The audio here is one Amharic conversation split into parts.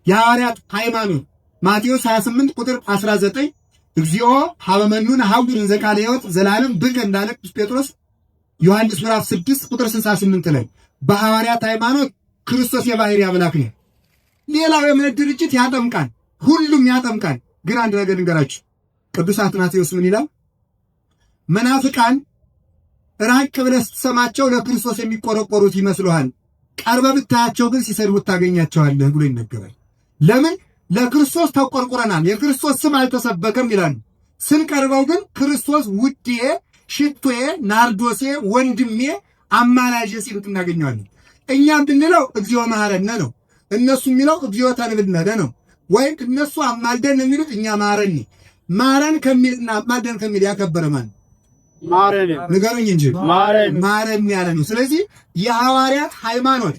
የሐዋርያት ሃይማኖት ማቴዎስ 28 ቁጥር 19 እግዚኦ ኀበ መኑ ነሐውር እንዘ ቃለ ሕይወት ዘላለም ብከ እንዳለ ቅዱስ ጴጥሮስ ዮሐንስ ምዕራፍ 6 ቁጥር 68 ላይ በሐዋርያት ሃይማኖት ክርስቶስ የባሕርይ አምላክ ነው። ሌላው የእምነት ድርጅት ያጠምቃል፣ ሁሉም ያጠምቃል። ግን አንድ ነገር ልንገራችሁ። ቅዱስ አትናቴዎስ ምን ይላል? መናፍቃን ራቅ ብለህ ስትሰማቸው ለክርስቶስ የሚቆረቆሩት ይመስሉሃል፣ ቀርበህ ብታያቸው ግን ሲሰድቡት ታገኛቸዋለህ ብሎ ይነገራል። ለምን? ለክርስቶስ ተቆርቁረናል፣ የክርስቶስ ስም አልተሰበከም ይላሉ። ስንቀርበው ግን ክርስቶስ ውዴ፣ ሽቶዬ፣ ናርዶሴ፣ ወንድሜ፣ አማላጄ ሲሉት እናገኘዋለን። እኛም ብንለው እግዚኦ መሐረነ ነው። እነሱ የሚለው እግዚኦ ተንብልነ ነው። ወይም እነሱ አማልደን የሚሉት እኛ ማረኒ። ማረን ከሚልና አማልደን ከሚል ያከበረ ማን? ንገሩኝ እንጂ ማረን ያለ ነው። ስለዚህ የሐዋርያት ሃይማኖት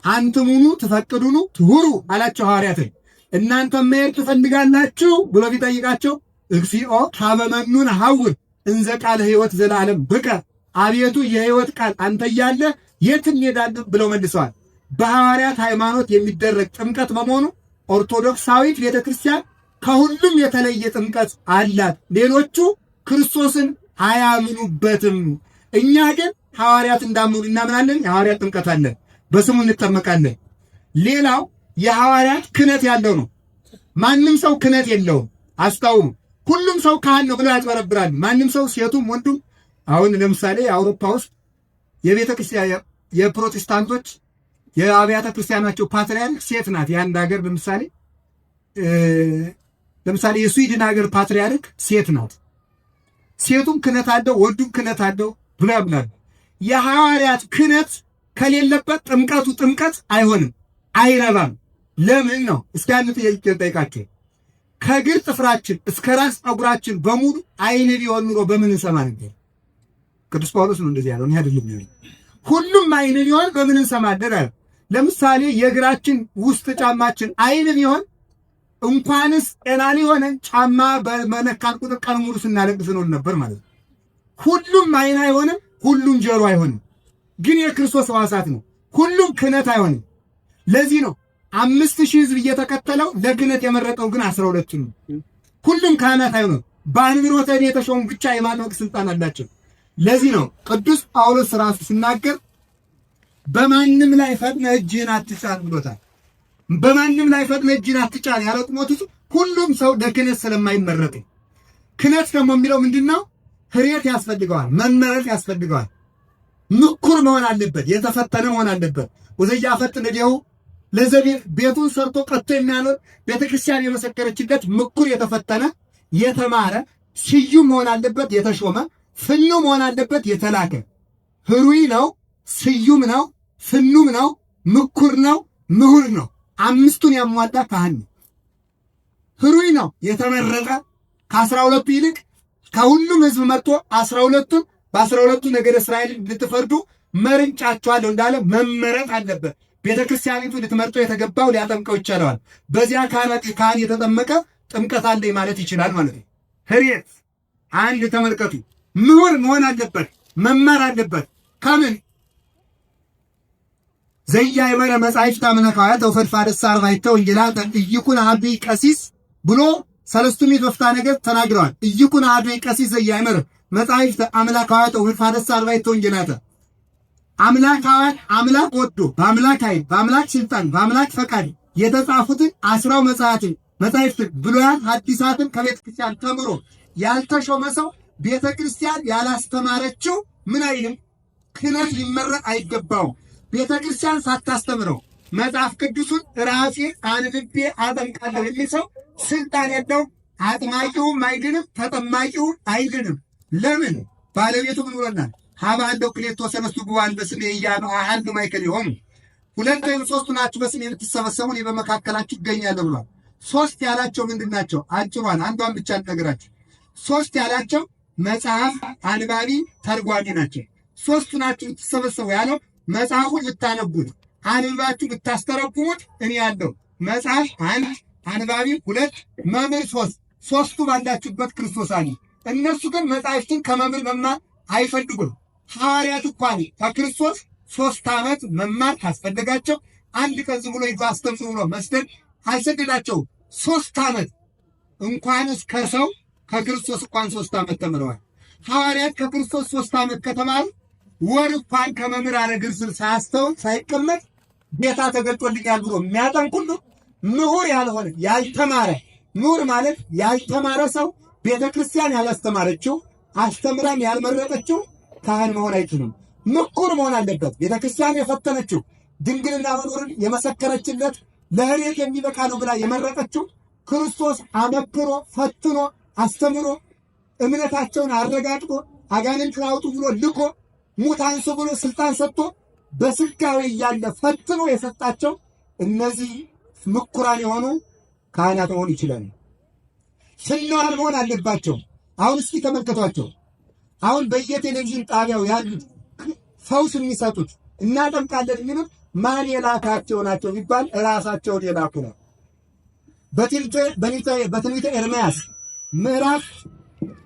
አንትሙኑ ትፈቅዱኑ ትሁሩ አላቸው ሐዋርያትን። እናንተ መሄድ ትፈልጋላችሁ ብሎ ቢጠይቃቸው እግዚኦ ኀበ መኑ ነሐውር እንዘ ቃለ ሕይወት ዘላለም ብከ፣ አቤቱ የሕይወት ቃል አንተ እያለ የት እንሄዳለን ብለው መልሰዋል። በሐዋርያት ሃይማኖት የሚደረግ ጥምቀት በመሆኑ ኦርቶዶክሳዊት ቤተክርስቲያን ከሁሉም የተለየ ጥምቀት አላት። ሌሎቹ ክርስቶስን አያምኑበትም። እኛ ግን ሐዋርያት እንዳምኑ እናምናለን። የሐዋርያት ጥምቀት አለን፣ በስሙ እንጠመቃለን። ሌላው የሐዋርያት ክህነት ያለው ነው። ማንም ሰው ክህነት የለውም። አስታውሙ። ሁሉም ሰው ካህን ነው ብለው ያጭበረብራሉ። ማንም ሰው ሴቱም ወንዱም። አሁን ለምሳሌ አውሮፓ ውስጥ የቤተ ክርስቲያን የፕሮቴስታንቶች የአብያተ ክርስቲያናቸው ፓትርያርክ ሴት ናት። የአንድ ሀገር ለምሳሌ የስዊድን ሀገር ፓትርያርክ ሴት ናት። ሴቱም ክህነት አለው፣ ወንዱም ክህነት አለው ብሎ ያምናሉ። የሐዋርያት ክህነት ከሌለበት ጥምቀቱ ጥምቀት አይሆንም፣ አይረባም። ለምን ነው? እስኪ አንድ ጥያቄ ልጠይቃችሁ። ከእግር ጥፍራችን እስከ ራስ ጠጉራችን በሙሉ አይን ቢሆን ኑሮ በምን እንሰማ ነበር? ቅዱስ ጳውሎስ ነው እንደዚህ ያለው፣ እኔ አይደለም። ሁሉም አይን ቢሆን በምን እንሰማለን አለ። ለምሳሌ የእግራችን ውስጥ ጫማችን አይን ቢሆን እንኳንስ ጤና ሊሆነ ጫማ በመነካን ቁጥር ቀን ሙሉ ስናለቅስ እንውል ነበር ማለት ነው። ሁሉም አይን አይሆንም፣ ሁሉም ጆሮ አይሆንም። ግን የክርስቶስ ሕዋሳት ነው። ሁሉም ክህነት አይሆንም። ለዚህ ነው 5000 ሕዝብ እየተከተለው ለክህነት የመረጠው ግን 12ቱ ነው። ሁሉም ካህናት አይሆንም። በአንብሮተ እድ የተሾሙ ብቻ የማጥመቅ ስልጣን አላቸው። ለዚህ ነው ቅዱስ ጳውሎስ ራሱ ሲናገር በማንም ላይ ፈጥነህ እጅህን አትጫን ብሎታል። በማንም ላይ ፈጥነህ እጅህን አትጫን ያለው ጢሞቴዎስ ሁሉም ሰው ለክህነት ስለማይመረጥ፣ ክህነት ደግሞ የሚለው ምንድነው? ህሬት ያስፈልገዋል፣ መመረጥ ያስፈልገዋል። ምኩር መሆን አለበት፣ የተፈተነ መሆን አለበት። ወዘያፈጥን እዴሁ ለዘቤት ቤቱን ሰርቶ ቀጥቶ የሚያኖር ቤተክርስቲያን የመሰከረችለት ምኩር የተፈተነ የተማረ ስዩም መሆን አለበት፣ የተሾመ ፍኑ መሆን አለበት፣ የተላከ ህሩይ ነው፣ ስዩም ነው፣ ፍኑም ነው፣ ምኩር ነው፣ ምሁር ነው። አምስቱን ያሟላ ካህን ነው። ህሩይ ነው፣ የተመረጠ ከ12ቱ ይልቅ ከሁሉም ህዝብ መጥቶ 12ቱን በ12ቱ ነገደ እስራኤል ልትፈርዱ መርጫቸዋለሁ እንዳለ መመረጥ አለበት። ቤተ ክርስቲያኒቱ ልትመርጠው የተገባው ሊያጠምቀው ይቻለዋል። በዚያ ካህን የተጠመቀ ጥምቀት አለኝ ማለት ይችላል ማለት ነው። ህሬት አንድ ተመልከቱ። ምሁር መሆን አለበት፣ መማር አለበት። ከምን ዘኢያእመረ መጻሕፍተ አምላካውያተ ወፈድፋደሰ አርባዕተ ወንጌላተ ኢይኩን አሐዱ ቀሲስ ብሎ ሰለስቱ ምዕት በፍትሐ ነገሥት ተናግረዋል። ኢይኩን አሐዱ ቀሲስ ዘኢያእመረ መጻሕፍተ አምላካውያተ ወፈድፋደሰ አርባዕተ ወንጌላተ። አምላካውያን አምላክ ወዶ በአምላክ ኃይል በአምላክ ስልጣን በአምላክ ፈቃድ የተጻፉትን 10ው መጽሐፍትን መጻሕፍትን ብሉያት ሐዲሳትን ከቤተ ክርስቲያን ተምሮ ያልተሾመ ሰው ቤተ ክርስቲያን ያላስተማረችው ምን አይልም፣ ክህነት ሊመረጥ አይገባውም። ቤተ ክርስቲያን ሳታስተምረው መጽሐፍ ቅዱሱን ራሴ አንብቤ አጠምቃለሁ የሚል ሰው ስልጣን የለውም። አጥማቂውም አይድንም፣ ተጠማቂውም አይድንም። ለምን? ባለቤቱ ምን ብሎናል? ሀበ አለው ክልኤቱ ወሰለስቱ ጉባኤ በስሜ አሐዱ ማእከሌሆሙ፣ ሁለት ወይም ሶስቱ ናችሁ በስሜ የምትሰበሰቡ እኔ በመካከላችሁ እገኛለሁ ብሏል። ሶስት ያላቸው ምንድን ናቸው? አጭሯን አንዷን ብቻ ልነግራችሁ። ሶስት ያላቸው መጽሐፍ አንባቢ፣ ተርጓሚ ናቸው። ሶስቱ ናችሁ የምትሰበሰቡ ያለው መጽሐፉን ብታነቡት አንብባችሁ ብታስተረጉሙት እኔ ያለው መጽሐፍ አንድ፣ አንባቢ ሁለት፣ መምህር ሶስት። ሶስቱ ባላችሁበት ክርስቶስ አለ። እነሱ ግን መጽሐፍትን ከመምህር መማር አይፈልጉም። ሐዋርያት እንኳን ከክርስቶስ 3 ዓመት መማር ካስፈለጋቸው አንድ ቀን ዝም ብሎ ሂዶ አስተምሩ ብሎ መስደድ አልሰደዳቸውም። 3 ዓመት እንኳንስ ከሰው ከክርስቶስ እንኳን 3 ዓመት ተምረዋል። ሐዋርያት ከክርስቶስ 3 ዓመት ከተማሩ ወር እንኳን ከመምህራነ እግር ስር ሳያስተውል ሳይቀመጥ ጌታ ተገልጦልኛል ብሎ የሚያጠምቅ ሁሉ ምሁር ያልሆነ ያልተማረ፣ ምሁር ማለት ያልተማረ ሰው፣ ቤተ ክርስቲያን ያላስተማረችው አስተምራም ያልመረጠችው ካህን መሆን አይችልም። ምኩር መሆን አለበት። ቤተ ክርስቲያን የፈተነችው፣ ድንግልና መኖርን የመሰከረችለት፣ ለህሬት የሚበቃ ነው ብላ የመረጠችው፣ ክርስቶስ አመክሮ ፈትኖ አስተምሮ እምነታቸውን አረጋግጦ አጋንንትን አውጡ ብሎ ልኮ ሙት አንሱ ብሎ ስልጣን ሰጥቶ በስጋዊ እያለ ፈትኖ የሰጣቸው እነዚህ ምኩራን የሆኑ ካህናት መሆን ይችላሉ። ፍናዋን መሆን አለባቸው። አሁን እስኪ ተመልከቷቸው። አሁን በየቴሌቪዥን ጣቢያው ያሉት ፈውስ የሚሰጡት እናጠምቃለን የሚሉት ማን የላካቸው ናቸው ቢባል ራሳቸውን የላኩ ነው። በትንቢተ ኤርምያስ ምዕራፍ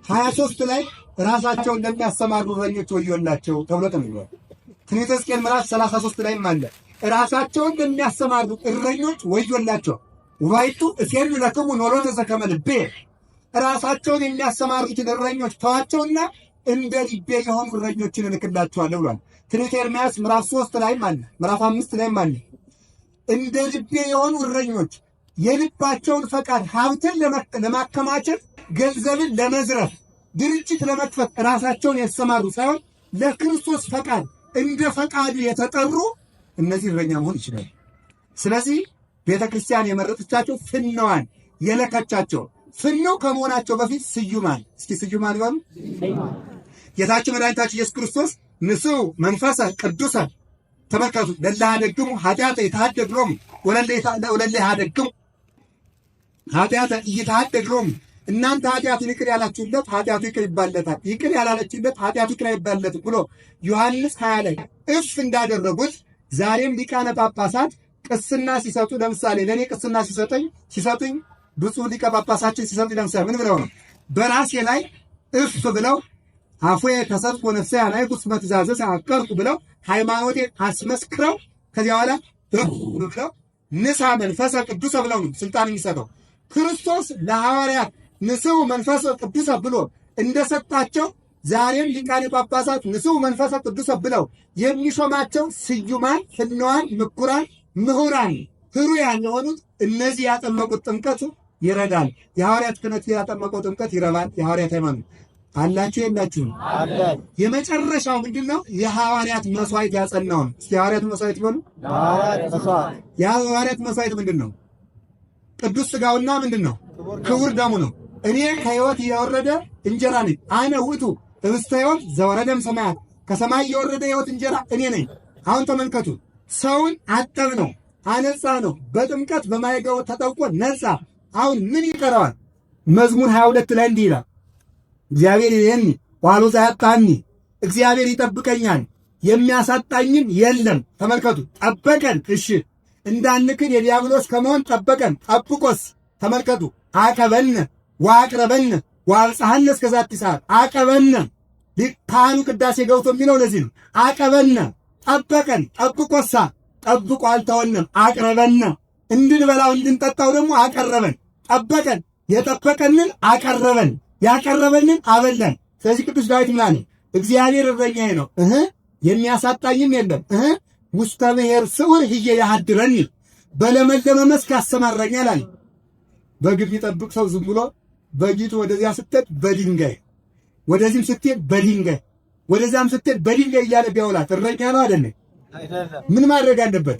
23 ላይ ራሳቸውን ለሚያሰማሩ እረኞች ወዮላቸው ተብሎ ተነግሯል። ትንቢተ ሕዝቅኤል ምዕራፍ 33 ላይም አለ። ራሳቸውን ለሚያሰማሩ እረኞች ወዮላቸው። ወባሕቱ እፌኑ ለክሙ ኖሎተ ዘከመ ልቤ፣ ራሳቸውን የሚያሰማሩትን እረኞች ተዋቸውና እንደ ልቤ የሆኑ እረኞችን እልክላችኋለሁ ብሏል። ትንቢተ ኤርምያስ ምዕራፍ 3 ላይም አለ፣ ምዕራፍ 5 ላይም አለ። እንደ ልቤ የሆኑ እረኞች የልባቸውን ፈቃድ ሀብትን ለማከማቸት፣ ገንዘብን ለመዝረፍ፣ ድርጅት ለመክፈት ራሳቸውን ያሰማሩ ሳይሆን ለክርስቶስ ፈቃድ እንደ ፈቃዱ የተጠሩ እነዚህ እረኛ መሆን ይችላሉ። ስለዚህ ቤተ ክርስቲያን የመረጠቻቸው ፍናዋን የለከቻቸው ፍነው ከመሆናቸው በፊት ስዩማን፣ እስኪ ስዩማን በሉ። ጌታችን መድኃኒታችን ኢየሱስ ክርስቶስ ንስኡ መንፈሰ ቅዱሰ፣ ተመልከቱ፣ ለእለ ኀደግሙ ኃጢአተ ይትኀደግ ሎሙ ወለእለ ኢኀደግሙ ኃጢአተ ኢይትኀደግ ሎሙ። እናንተ ኃጢአቱን ይቅር ያላችሁለት ኃጢአቱ ይቅር ይባልለታል፣ ይቅር ያላለችለት ኃጢአቱ ይቅር አይባልለትም ብሎ ዮሐንስ 20 ላይ እፍ እንዳደረጉት ዛሬም ሊቃነ ጳጳሳት ቅስና ሲሰጡ፣ ለምሳሌ ለእኔ ቅስና ሲሰጡኝ ብፁዕ ሊቀ ጳጳሳችን ሲሰጡኝ ለምሳሌ ምን ብለው ነው? በራሴ ላይ እፍ ብለው አፉየ ከሰትኩ ነፍሰ አናይኩ እስመ ትእዛዘ አቀርኩ ብለው ሃይማኖቴን አስመስክረው ከዚያ በኋላ እፍ ብለው ንሳ መንፈሰ ቅዱሰ ብለው ነው ስልጣን የሚሰጠው። ክርስቶስ ለሐዋርያት ንስው መንፈሰ ቅዱሰ ብሎ እንደሰጣቸው ዛሬም ሊቃነ ጳጳሳት ንስው መንፈሰ ቅዱሰ ብለው የሚሾማቸው ስዩማን፣ ፍናዋን፣ ምኩራን፣ ምሁራን፣ ህሩያን የሆኑት እነዚህ ያጠመቁት ጥምቀት ይረዳል። የሐዋርያት ክህነት ያጠመቀው ጥምቀት ይረባል። የሐዋርያት ሃይማኖት አላችሁ የላችሁም? የመጨረሻው ምንድን ነው? የሐዋርያት መስዋዕት ያጸናውን። እስኪ የሐዋርያት መስዋዕት በሉ። የሐዋርያት መስዋዕት ምንድን ነው? ቅዱስ ሥጋውና ምንድን ነው? ክቡር ደሙ ነው። እኔ ከሕይወት የወረደ እንጀራ ነኝ። አነ ውእቱ ኅብስተ ሕይወት ዘወረደም ሰማያት፣ ከሰማይ የወረደ ሕይወት እንጀራ እኔ ነኝ። አሁን ተመልከቱ። ሰውን አጠብ ነው፣ አነጻ ነው። በጥምቀት በማይገው ተጠምቆ ነጻ። አሁን ምን ይቀረዋል? መዝሙር 22 ላይ እንዲህ ይላል፣ እግዚአብሔር ይሬኒ ወአልቦ ዘያጣኒ፣ እግዚአብሔር ይጠብቀኛል የሚያሳጣኝም የለም። ተመልከቱ፣ ጠበቀን። እሺ እንዳንክድ የዲያብሎስ ከመሆን ጠበቀን። ጠብቆስ ተመልከቱ፣ አቀበነ ወአቅረበነ ወአብጽሐነ እስከ ዛቲ ሰዓት። አቀበነ፣ ካህኑ ቅዳሴ ገብቶ የሚለው ለዚህ ነው። አቀበነ ጠበቀን። ጠብቆሳ ጠብቆ አልተወንም። አቅረበነ እንድንበላው እንድንጠጣው ደግሞ አቀረበን። ጠበቀን፣ የጠበቀንን አቀረበን፣ ያቀረበንን አበላን። ስለዚህ ቅዱስ ዳዊት ምን አለ? እግዚአብሔር እረኛዬ ነው የሚያሳጣኝም የለም፣ ውስተ ብሔር ስዑር ህየ ያሃድረኒ፣ በለመለመ መስክ ያሰማራኛል አለ። በግ የሚጠብቅ ሰው ዝም ብሎ በጊቱ ወደዚያ ስትሄድ በድንጋይ፣ ወደዚህም ስትሄድ በድንጋይ፣ ወደዚያም ስትሄድ በድንጋይ እያለ ቢያውላት እረኛ ነው አይደለ? ምን ማድረግ አለበት?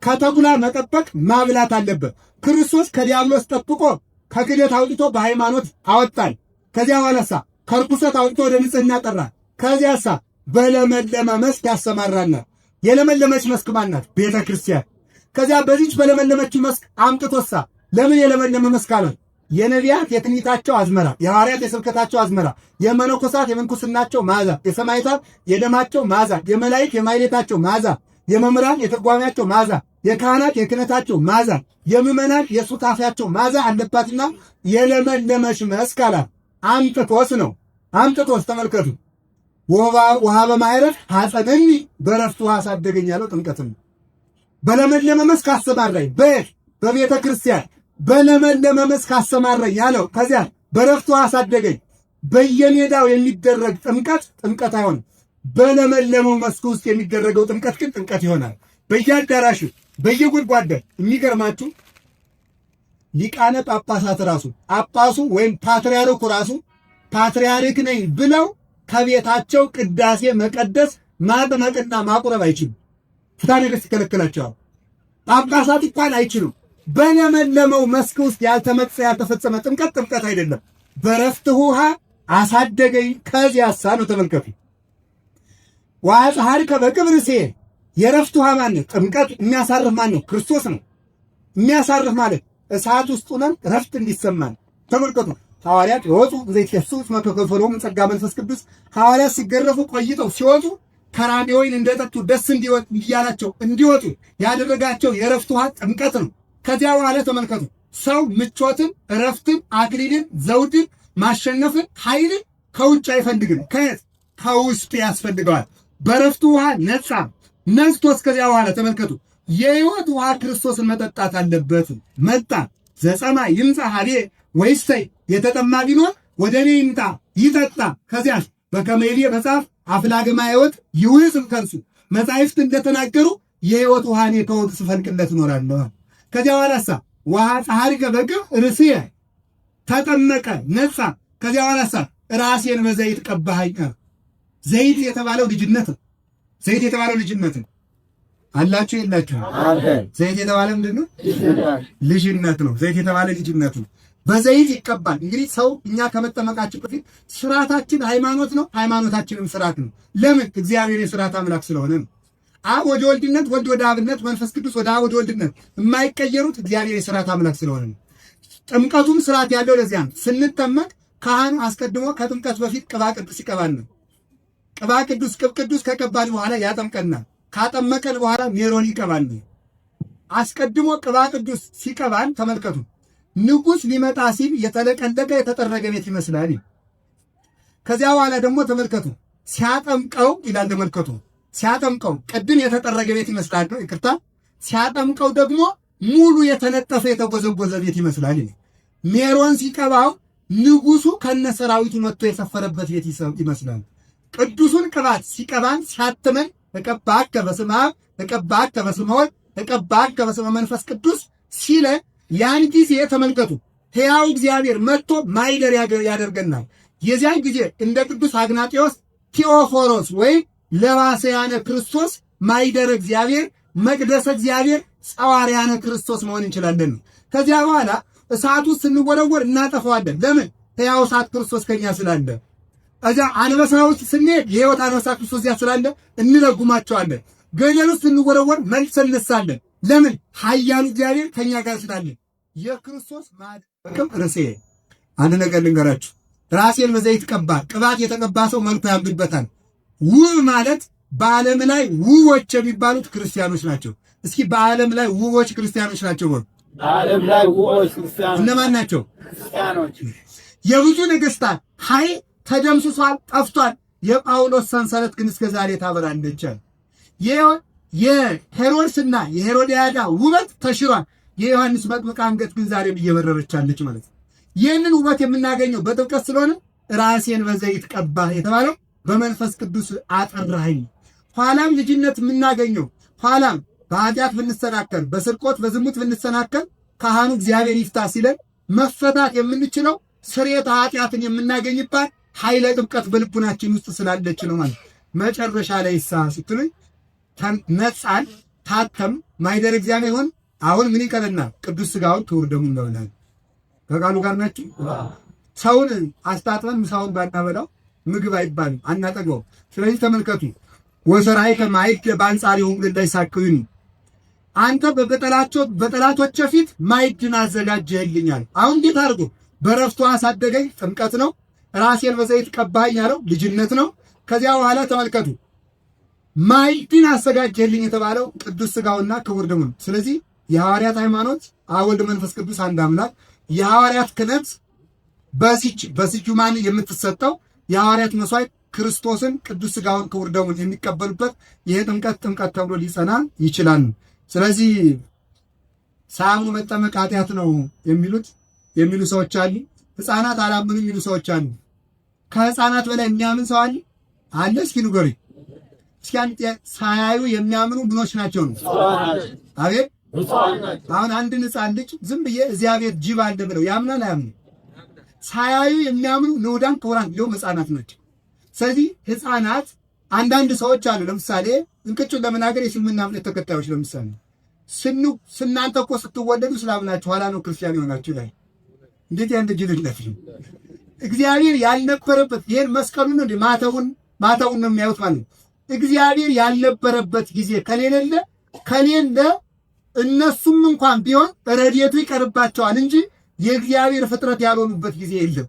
ከተኩላ መጠበቅ ማብላት አለበት። ክርስቶስ ከዲያብሎስ ጠብቆ ከክደት አውጥቶ በሃይማኖት አወጣን። ከዚያ በኋላሳ ከርኩሰት አውጥቶ ወደ ንጽህና ጠራ። ከዚያሳ በለመለመ መስክ ያሰማራናል። የለመለመች መስክ ማናት? ቤተ ክርስቲያን። ከዚያ በዚች በለመለመችው መስክ አምጥቶሳ ለምን የለመለመ መስክ አለ? የነቢያት የትንቢታቸው አዝመራ፣ የሐዋርያት የስብከታቸው አዝመራ፣ የመነኮሳት የምንኩስናቸው መዓዛ፣ የሰማዕታት የደማቸው መዓዛ፣ የመላእክት የማኅሌታቸው መዓዛ፣ የመምህራን የትርጓሜያቸው መዓዛ፣ የካህናት የክህነታቸው መዓዛ፣ የምዕመናን የሱታፊያቸው መዓዛ አለባትና የለመለመች መስክ አላት። አምጥቶስ ነው። አምጥቶስ ተመልከቱ። ውሃ በማዕረፍ ሐፀነኒ፣ በረፍቱ ውሃ አሳደገኝ ያለው ጥምቀትን ነው። በለመለመ መስክ አሰማራኝ። በየት በቤተ ክርስቲያን በለመለመ መስክ አሰማራኝ ያለው ከዚያ በረፍቱ አሳደገኝ። በየሜዳው የሚደረግ ጥምቀት ጥምቀት አይሆንም። በለመለመው መስክ ውስጥ የሚደረገው ጥምቀት ግን ጥምቀት ይሆናል። በየአዳራሹ በየጎድጓዳ የሚገርማችሁ ሊቃነ ጳጳሳት ራሱ ጳጳሱ ወይም ፓትርያርኩ ራሱ ፓትርያርክ ነኝ ብለው ከቤታቸው ቅዳሴ መቀደስ ማጥመቅና ማቁረብ አይችሉም። ፍትሐ ነገሥት ይከለክላቸዋል። ጳጳሳት እንኳን አይችሉም። በለመለመው መስክ ውስጥ ያልተመጸ ያልተፈጸመ ጥምቀት ጥምቀት አይደለም። በረፍት ውሃ አሳደገኝ ከዚያሳ ነው። ተመልከቱ። ወአጽሐርከ በቅብር ሴ የረፍት ውሃ ማን ነው? ጥምቀት የሚያሳርፍ ማን ነው? ክርስቶስ ነው። የሚያሳርፍ ማለት እሳት ውስጥ ሆነን ረፍት እንዲሰማን ተመልከቱ። ሐዋርያት የወጡ ዘይትፌሱ እስመ ተከፈሎሙ ጸጋ መንፈስ ቅዱስ። ሐዋርያት ሲገረፉ ቆይተው ሲወጡ ከራሜ ወይን እንደጠጡ ደስ እንዲያላቸው እንዲወጡ ያደረጋቸው የረፍት ውሃ ጥምቀት ነው። ከዚያ በኋላ ተመልከቱ፣ ሰው ምቾትን፣ እረፍትን፣ አክሊልን፣ ዘውድን፣ ማሸነፍን፣ ኃይልን ከውጭ አይፈልግም። ከየት? ከውስጥ ያስፈልገዋል። በረፍቱ ውሃ ነጻ ነጽቶ እስከዚያ በኋላ ተመልከቱ፣ የሕይወት ውሃ ክርስቶስን መጠጣት አለበት። መጣ ዘጸማ ይምጻ ሀቤ ወይሰይ፣ የተጠማ ቢኖር ወደ እኔ ይምጣ ይጠጣ። ከዚያስ በከመ ይቤ መጽሐፍ አፍላገ ማየ ሕይወት ይውሕዝ እምከርሱ፣ መጻሕፍት እንደተናገሩ የሕይወት ውሃ እኔ ከሆዱ ስፈልቅለት እኖራለሁ። ከዚያ በኋላሳ ውሃ ጸሐሪከ በግብ ርእስየ፣ ተጠመቀ ነጻ። ከዚያ በኋላሳ ራሴን በዘይት ቀባኸኝ። ዘይት የተባለው ልጅነት ነው። ዘይት የተባለው ልጅነት ነው። አላችሁ የላችሁ? ዘይት የተባለ ምንድን ነው? ልጅነት ነው። ዘይት የተባለ ልጅነት ነው። በዘይት ይቀባል። እንግዲህ ሰው እኛ ከመጠመቃችን በፊት ስርዓታችን ሃይማኖት ነው፣ ሃይማኖታችንም ስርዓት ነው። ለምን? እግዚአብሔር የስርዓት አምላክ ስለሆነ ነው። አብ ወደ ወልድነት፣ ወልድ ወደ አብነት፣ መንፈስ ቅዱስ ወደ አብ ወደ ወልድነት የማይቀየሩት እግዚአብሔር የስርዓት አምላክ ስለሆነ ነው። ጥምቀቱም ስርዓት ያለው ለዚያ ነው። ስንጠመቅ ካህኑ አስቀድሞ ከጥምቀት በፊት ቅባ ቅዱስ ይቀባል። ቅባ ቅዱስ ቅብ ቅዱስ ከቀባን በኋላ ያጠምቀናል። ካጠመቀን በኋላ ሜሮን ይቀባል። አስቀድሞ ቅባ ቅዱስ ሲቀባን ተመልከቱ፣ ንጉሥ ሊመጣ ሲል የተለቀለቀ የተጠረገ ቤት ይመስላል። ከዚያ በኋላ ደግሞ ተመልከቱ ሲያጠምቀው ይላል። ተመልከቱ ሲያጠምቀው ቅድም የተጠረገ ቤት ይመስላል ነው፣ ይቅርታ። ሲያጠምቀው ደግሞ ሙሉ የተነጠፈ የተጎዘጎዘ ቤት ይመስላል። ሜሮን ሲቀባው ንጉሱ ከነሰራዊቱ መጥቶ የሰፈረበት ቤት ይመስላል። ቅዱሱን ቅባት ሲቀባን ሲያትመን እቀባከ በስመ አብ እቀባከ በስመ ወልድ እቀባከ በስመ መንፈስ ቅዱስ ሲለን ያን ጊዜ ተመልከቱ ሕያው እግዚአብሔር መጥቶ ማይደር ያደርገናል። የዚያን ጊዜ እንደ ቅዱስ አግናጤዎስ ቴዎፎሮስ ወይም ለባሰያነ ክርስቶስ ማይደር እግዚአብሔር መቅደሰ እግዚአብሔር ጸዋርያነ ክርስቶስ መሆን እንችላለን። ከዚያ በኋላ እሳቱ ስንወረወር እናጠፋዋለን። ለምን? ሕያው እሳት ክርስቶስ ከኛ ስላለ። እዚያ አንበሳ ውስጥ ስንሄድ የሕይወት አንበሳ ክርስቶስ እዚያ ስላለ እንለጉማቸዋለን። ገደል ውስጥ ስንወረወር መልሰን እንነሳለን። ለምን? ኃያሉ እግዚአብሔር ከኛ ጋር ስላለ። የክርስቶስ ማቅም ርሴ አንድ ነገር ልንገራችሁ። ራሴን በዘይት ቀባ። ቅባት የተቀባ ሰው መልኩ ያምርበታል። ውብ ማለት በዓለም ላይ ውቦች የሚባሉት ክርስቲያኖች ናቸው። እስኪ በዓለም ላይ ውቦች ክርስቲያኖች ናቸው በሉ። በዓለም ላይ ውቦች ክርስቲያኖች እነማን ናቸው? ክርስቲያኖች። የብዙ ነገስታት ኃይል ተደምስሷል፣ ጠፍቷል። የጳውሎስ ሰንሰለት ግን እስከ ዛሬ ታበራለች። የሄሮድስና የሄሮድያዳ ውበት ተሽሯል። የዮሐንስ መጥምቅ አንገት ግን ዛሬም እየበረረቻለች ማለት ነው። ይህንን ውበት የምናገኘው በጥምቀት ስለሆነ ራሴን በዘይት ቀባህ የተባለው በመንፈስ ቅዱስ አጠራኸኝ። ኋላም ልጅነት የምናገኘው ኋላም በኃጢአት ብንሰናከል፣ በስርቆት በዝሙት ብንሰናከል ካህኑ እግዚአብሔር ይፍታ ሲለን መፈታት የምንችለው ስርየተ ኃጢአትን የምናገኝባት ኃይለ ጥምቀት በልቡናችን ውስጥ ስላለች ነው ማለት። መጨረሻ ላይ ሳ ስትሉኝ ነጻን ታተም ማይደር እግዚአብሔር ሆን። አሁን ምን ይቀረናል? ቅዱስ ስጋውን ክቡር ደሙን መብላት። ከቃሉ ጋር ናችሁ። ሰውን አስታጥበን ምሳውን ባናበላው ምግብ አይባልም፣ አናጠግበው። ስለዚህ ተመልከቱ፣ ወሰራይከ ማዕድ በአንጻሪሆሙ ለእለ አንተ በጠላቶቼ ፊት ማዕድን አዘጋጀህልኛል። አሁን እንዴት አድርጎ በረፍቱ አሳደገኝ፣ ጥምቀት ነው። ራሴን በዘይት ቀባኸኝ ያለው ልጅነት ነው። ከዚያ በኋላ ተመልከቱ ማዕድን አዘጋጀህልኝ የተባለው ቅዱስ ስጋውና ክቡር ደሙ ነው። ስለዚህ የሐዋርያት ሃይማኖት አብ ወልድ መንፈስ ቅዱስ አንድ አምላክ፣ የሐዋርያት ክህነት በሲቹማን የምትሰጠው የሐዋርያት መስዋዕት ክርስቶስን ቅዱስ ስጋውን ክቡር ደሙን የሚቀበሉበት ይሄ ጥምቀት ጥምቀት ተብሎ ሊጸና ይችላል። ስለዚህ ሳያምኑ መጠመቅ ኃጢአት ነው የሚሉ ሰዎች አሉ። ሕፃናት አላምኑ የሚሉ ሰዎች አሉ። ከሕፃናት በላይ የሚያምን ሰው አለ አለ? እስኪ ንገሩኝ። እስኪ አንድ ሳያዩ የሚያምኑ ምኖች ናቸው ነው? አቤት። አሁን አንድን ሕፃን ልጅ ዝም ብዬ እዚያ ቤት ጅብ አለ ብለው ያምናል አያምንም? ሳያዩ የሚያምኑ ንዑዳን ክቡራን እንዲሁም ሕፃናት ናቸው። ስለዚህ ሕፃናት አንዳንድ ሰዎች አሉ። ለምሳሌ እንቅጩን ለመናገር የእስልምና እምነት ተከታዮች ለምሳሌ ስናንተ እኮ ስትወለዱ ስላምናችሁ ኋላ ነው ክርስቲያን የሆናችሁ ይላል። እንዴት ያንድ ጅልነት ነው! እግዚአብሔር ያልነበረበት ይሄን መስቀሉን ነው ማተቡን ማተቡን ነው የሚያዩት ማለት ነው። እግዚአብሔር ያልነበረበት ጊዜ ከሌለ እነሱም እንኳን ቢሆን ረድኤቱ ይቀርባቸዋል እንጂ የእግዚአብሔር ፍጥረት ያልሆኑበት ጊዜ የለም።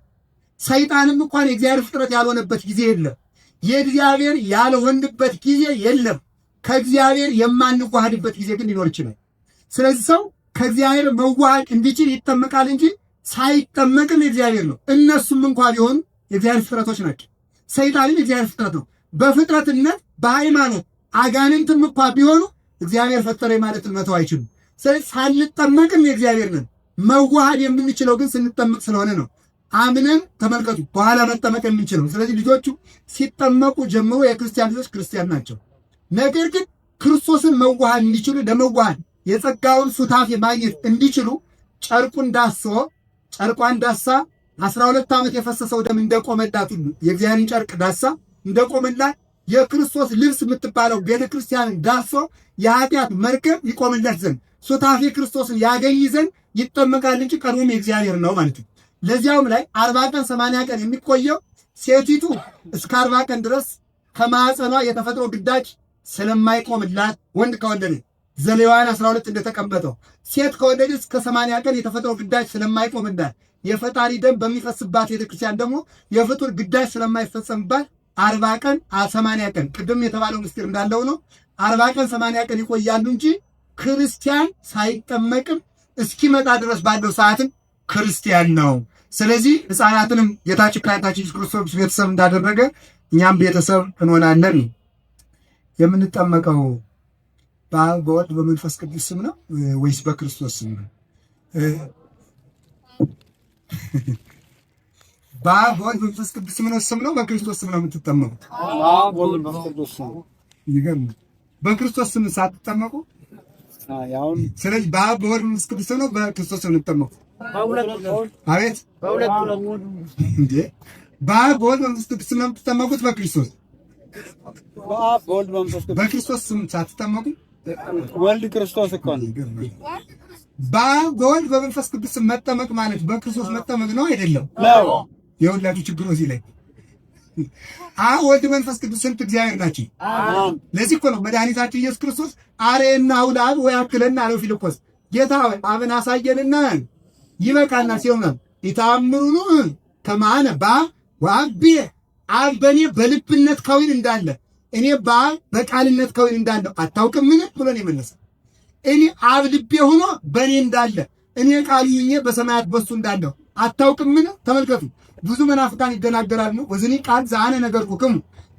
ሰይጣንም እንኳን የእግዚአብሔር ፍጥረት ያልሆነበት ጊዜ የለም። የእግዚአብሔር ያልሆንበት ጊዜ የለም። ከእግዚአብሔር የማንዋሃድበት ጊዜ ግን ሊኖር ይችላል። ስለዚህ ሰው ከእግዚአብሔር መዋሃድ እንዲችል ይጠመቃል እንጂ ሳይጠመቅም የእግዚአብሔር ነው። እነሱም እንኳ ቢሆኑ የእግዚአብሔር ፍጥረቶች ናቸው። ሰይጣንም የእግዚአብሔር ፍጥረት ነው። በፍጥረትነት በሃይማኖት አጋንንትም እንኳ ቢሆኑ እግዚአብሔር ፈጠረ ማለትን መተው አይችሉም። ስለዚህ ሳንጠመቅም የእግዚአብሔር ነን። መዋሃድ የምንችለው ግን ስንጠመቅ ስለሆነ ነው። አምነን ተመልከቱ፣ በኋላ መጠመቅ የምንችለው። ስለዚህ ልጆቹ ሲጠመቁ ጀምሮ የክርስቲያን ልጆች ክርስቲያን ናቸው። ነገር ግን ክርስቶስን መዋሃድ እንዲችሉ ለመዋሃድ የጸጋውን ሱታፌ ማግኘት እንዲችሉ ጨርቁን ዳሶ ጨርቋን ዳሳ 12 ዓመት የፈሰሰው ደም እንደቆመላት ሁሉ የእግዚአብሔርን ጨርቅ ዳሳ እንደቆመላት የክርስቶስ ልብስ የምትባለው ቤተ ክርስቲያንን ዳሶ የኃጢአት መርከብ ይቆምለት ዘንድ ሱታፌ ክርስቶስን ያገኝ ዘንድ ይጠመቃል እንጂ ቀድሞም የእግዚአብሔር ነው ማለት ነው። ለዚያውም ላይ 40 ቀን 80 ቀን የሚቆየው ሴቲቱ እስከ 40 ቀን ድረስ ከማዕፀኗ የተፈጥሮ ግዳጅ ስለማይቆምላት ወንድ ከወለደ ዘሌዋውያን 12 እንደተቀመጠው ሴት ከወለደች እስከ 80 ቀን የተፈጥሮ ግዳጅ ስለማይቆምላት የፈጣሪ ደም በሚፈስባት ቤተክርስቲያን ደግሞ የፍጡር ግዳጅ ስለማይፈጸምባት 40 ቀን 80 ቀን ቅድም የተባለው ምስጢር እንዳለው ነው። 40 ቀን 80 ቀን ይቆያሉ እንጂ ክርስቲያን ሳይጠመቅም እስኪመጣ ድረስ ባለው ሰዓትም ክርስቲያን ነው። ስለዚህ ሕፃናትንም ጌታችን መድኃኒታችን ኢየሱስ ክርስቶስ ቤተሰብ እንዳደረገ እኛም ቤተሰብ እንሆናለን። የምንጠመቀው በአብ በወልድ በመንፈስ ቅዱስ ስም ነው ወይስ በክርስቶስ ስም ነው? በአብ በወልድ በመንፈስ ቅዱስ ስም ነው በክርስቶስ ስም ነው የምትጠመቁት? ይገርም። በክርስቶስ ስም ሳትጠመቁ፣ ስለዚህ በአብ በወልድ በመንፈስ ቅዱስ ስም ነው በክርስቶስ ስም የምትጠመቁት? አቤት እንዴ! በአብ በወልድ በመንፈስ ቅዱስ ስም ነው የምትጠመቁት? በክርስቶስ በክርስቶስ ስም ሳትጠመቁ ወልድ ክርስቶስ እኮ ነው። በአብ በወልድ በመንፈስ ቅዱስ ስም መጠመቅ ማለት በክርስቶስ መጠመቅ ነው አይደለም? የሁላችሁ ችግሩ እዚህ ላይ አብ ወልድ መንፈስ ቅዱስ ስንት እግዚአብሔር ናቸው። ለዚህ እኮ ነው መድኃኒታችን ኢየሱስ ክርስቶስ አርኤናሁ ለአብ ወያክለነ አለው ፊልጶስ። ጌታ ሆይ አብን አሳየንና ይበቃና ሲሆን ኢታምሩኑ ከማነ በአብ ወአብ አብ በእኔ በልብነት ከዊን እንዳለ እኔ በአብ በቃልነት ከዊን እንዳለው አታውቅምን ብሎ ነው የመለሰው። እኔ አብ ልቤ ሆኖ በእኔ እንዳለ እኔ ቃሉ ሆኜ በሰማያት በሱ እንዳለው አታውቅምን? ተመልከቱ፣ ብዙ መናፍቃን ይደናገራሉ። ወዝኒ ቃል ዘአነ ነገርኩክሙ፣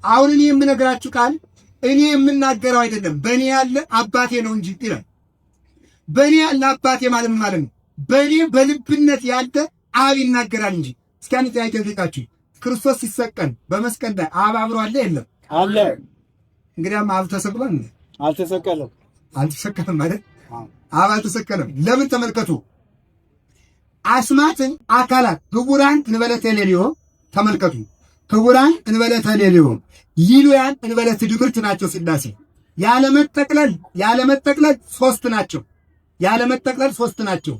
አሁን እኔ የምነግራችሁ ቃል እኔ የምናገረው አይደለም በእኔ ያለ አባቴ ነው እንጂ ይላል። በእኔ ያለ አባቴ ማለት ምን ማለት ነው? በእኔ በልብነት ያለ አብ ይናገራል እንጂ። እስኪ አንድ ጥያቄ ልጠይቃችሁ። ክርስቶስ ሲሰቀል በመስቀል ላይ አብ አብሮ አለ የለም? አለ። እንግዲያም አብ ተሰቅሏል እንዴ? አልተሰቀለም። አልተሰቀለም ማለት አብ አልተሰቀለም። ለምን? ተመልከቱ። አስማትን አካላት ክቡራን እንበለ ተሌልዮ ተመልከቱ። ክቡራን እንበለ ተሌልዮ ሊሉያን እንበለ ትድምርት ናቸው ሥላሴ። ያለመጠቅለል ያለመጠቅለል ሶስት ናቸው። ያለመጠቅለል ሶስት ናቸው።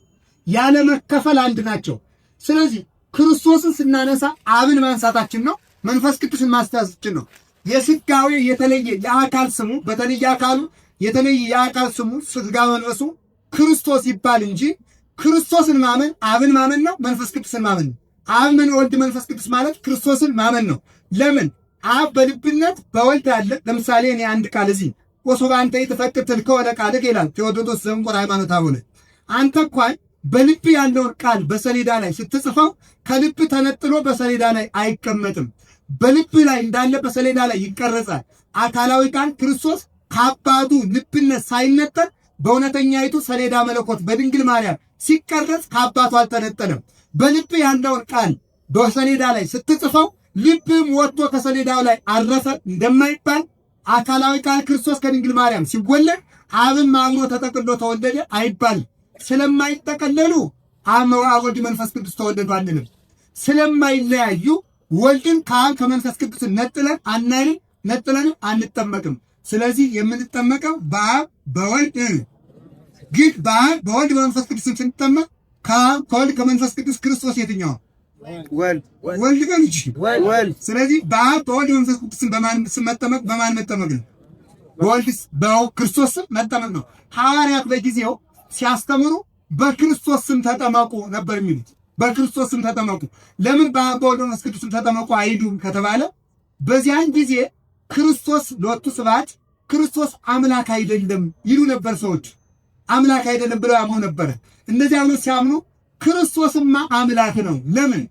ያለመከፈል አንድ ናቸው። ስለዚህ ክርስቶስን ስናነሳ አብን ማንሳታችን ነው። መንፈስ ቅዱስን ማንሳታችን ነው። የስጋዌ የተለየ የአካል ስሙ በተለየ አካሉ የተለየ የአካል ስሙ ስጋ መንፈሱ ክርስቶስ ይባል እንጂ ክርስቶስን ማመን አብን ማመን ነው። መንፈስ ቅዱስን ማመን ነው። አብ ምን ወልድ መንፈስ ቅዱስ ማለት ክርስቶስን ማመን ነው። ለምን አብ በልብነት በወልድ አለ። ለምሳሌ እኔ አንድ ቃል እዚህ ወሶበ አንተ ኢትፈቅድ ትልከወ ለቃልከ ይላል ቴዎዶጦስ ዘእንቆር ሃይማኖተ አቡነ። አንተ እንኳን በልብ ያለውን ቃል በሰሌዳ ላይ ስትጽፈው ከልብ ተነጥሎ በሰሌዳ ላይ አይቀመጥም። በልብ ላይ እንዳለ በሰሌዳ ላይ ይቀረጻል። አካላዊ ቃል ክርስቶስ ከአባቱ ልብነት ሳይነጠል በእውነተኛይቱ ሰሌዳ መለኮት በድንግል ማርያም ሲቀረጽ ከአባቱ አልተነጠለም። በልብ ያለውን ቃል በሰሌዳ ላይ ስትጽፈው ልብም ወጥቶ ከሰሌዳው ላይ አረፈ እንደማይባል አካላዊ ቃል ክርስቶስ ከድንግል ማርያም ሲወለድ አብም አብሮ ተጠቅሎ ተወለደ አይባልም። ስለማይጠቀለሉ አብ ወልድ መንፈስ ቅዱስ ተወለዱ አንልም። ስለማይለያዩ ወልድን ከአብ ከመንፈስ ቅዱስ ነጥለን አናይም፣ ነጥለን አንጠመቅም። ስለዚህ የምንጠመቀው በአብ በወልድ ግን በአብ በወልድ በመንፈስ ቅዱስ ስንጠመቅ ከአብ ከወልድ ከመንፈስ ቅዱስ ክርስቶስ የትኛው ወልድ በል እንጂ። ስለዚህ በአብ በወልድ በመንፈስ ቅዱስን በማን መጠመቅ በማን መጠመቅ ነው? በወልድ በክርስቶስ ስም መጠመቅ ነው። ሐዋርያት በጊዜው ሲያስተምሩ በክርስቶስ ስም ተጠመቁ ነበር የሚሉት። በክርስቶስ ስም ተጠመቁ። ለምን በአብ በወልድ በመንፈስ ቅዱስ ስም ተጠመቁ አይሉም ከተባለ በዚያን ጊዜ ክርስቶስ ሎቱ ስብሐት ክርስቶስ አምላክ አይደለም ይሉ ነበር ሰዎች። አምላክ አይደለም ብለው ያምኑ ነበረ። እነዚያ ብለው ሲያምኑ ክርስቶስማ አምላክ ነው። ለምን?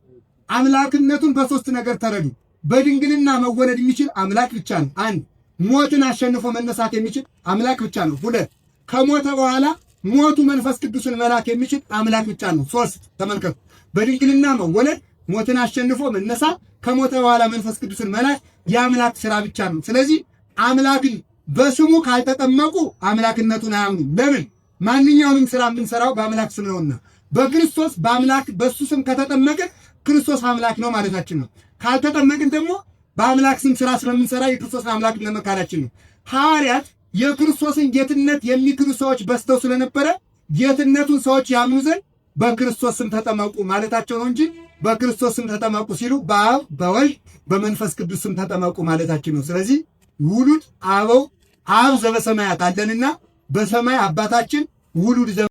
አምላክነቱን በሶስት ነገር ተረዱ። በድንግልና መወለድ የሚችል አምላክ ብቻ ነው። አንድ፣ ሞትን አሸንፎ መነሳት የሚችል አምላክ ብቻ ነው። ሁለት፣ ከሞተ በኋላ ሞቱ መንፈስ ቅዱስን መላክ የሚችል አምላክ ብቻ ነው። ሶስት፣ ተመልከቱ። በድንግልና መወለድ፣ ሞትን አሸንፎ መነሳት፣ ከሞተ በኋላ መንፈስ ቅዱስን መላክ የአምላክ ስራ ብቻ ነው። ስለዚህ አምላክን በስሙ ካልተጠመቁ አምላክነቱን አያምኑም። ለምን? ማንኛውንም ስራ የምንሰራው በአምላክ ስም ነውና በክርስቶስ በአምላክ በእሱ ስም ከተጠመቅን ክርስቶስ አምላክ ነው ማለታችን ነው። ካልተጠመቅን ደግሞ በአምላክ ስም ስራ ስለምንሰራ የክርስቶስን አምላክነት መካዳችን ነው። ሐዋርያት የክርስቶስን ጌትነት የሚክዱ ሰዎች በዝተው ስለነበረ ጌትነቱን ሰዎች ያምኑ ዘንድ በክርስቶስ ስም ተጠመቁ ማለታቸው ነው እንጂ በክርስቶስ ስም ተጠመቁ ሲሉ በአብ በወልድ በመንፈስ ቅዱስ ስም ተጠመቁ ማለታችን ነው። ስለዚህ ውሉድ አበው አብ ዘበሰማያት አለንና በሰማይ አባታችን ውሉድ።